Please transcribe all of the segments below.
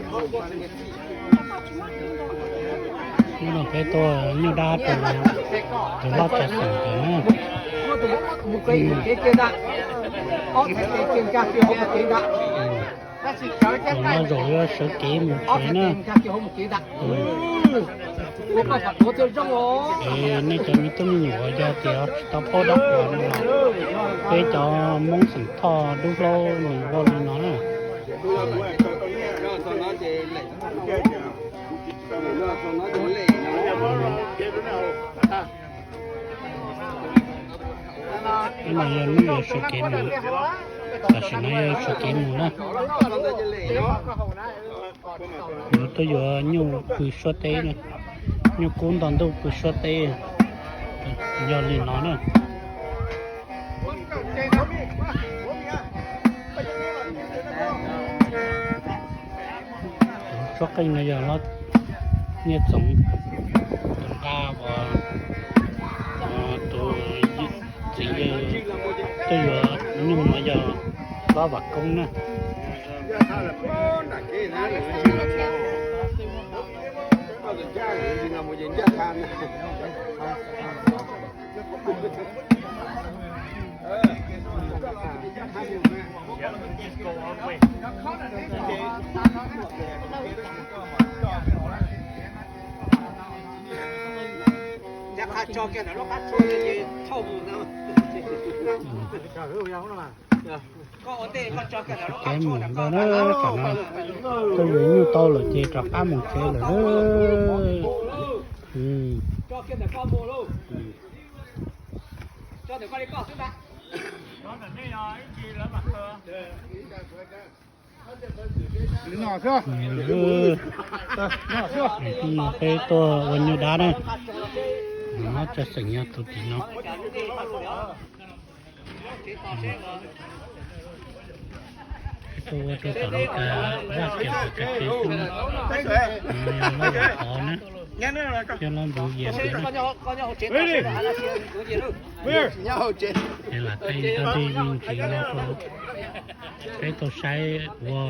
Hnub no peb tuaj nyuj dab rau tus hlob Tsav Xeem ntawd na. Tus no zaum yuav sawv kev mus tsev na. Es nej cov me tub me nyuam yog tias tsis tau paub dab qhuas no los peb cov Hmoob xeem Thoj dub hlaub nws ua li no na. Hnub no yog hnub yuav sawv kev mus, tam sim no yuav sawv kev mus na. Yuav tuaj yuav nyuj pw suab teb, nyuj kub nto ntuj pw suab teb, yog li no na. Tus tsuab qeej no yog Nyiaj Txoov, tus nqa uas tus txiv yawg tuaj yuav nyuj no yog Hlob Vam Koob na. Kev mus ntawd na, tam no tuaj yuav nyuj tau lawm ces rov qab mus tsev lawm na. Hnub no peb tuaj ua nyuj dab na, Hlob Tsav Xeem yog tus tim no. Tuaj ua rau tom no cas vaj kiam kab tsev xwb na. Hlob Vam Pov na, thiab Hlob Ntxoov Yias ntawd na. Es lam thaij ib tag dej me ntsis no rau peb tau saib ua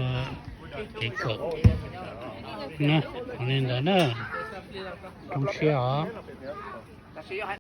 kev kawm na. Li ntawd na, zoo siab os.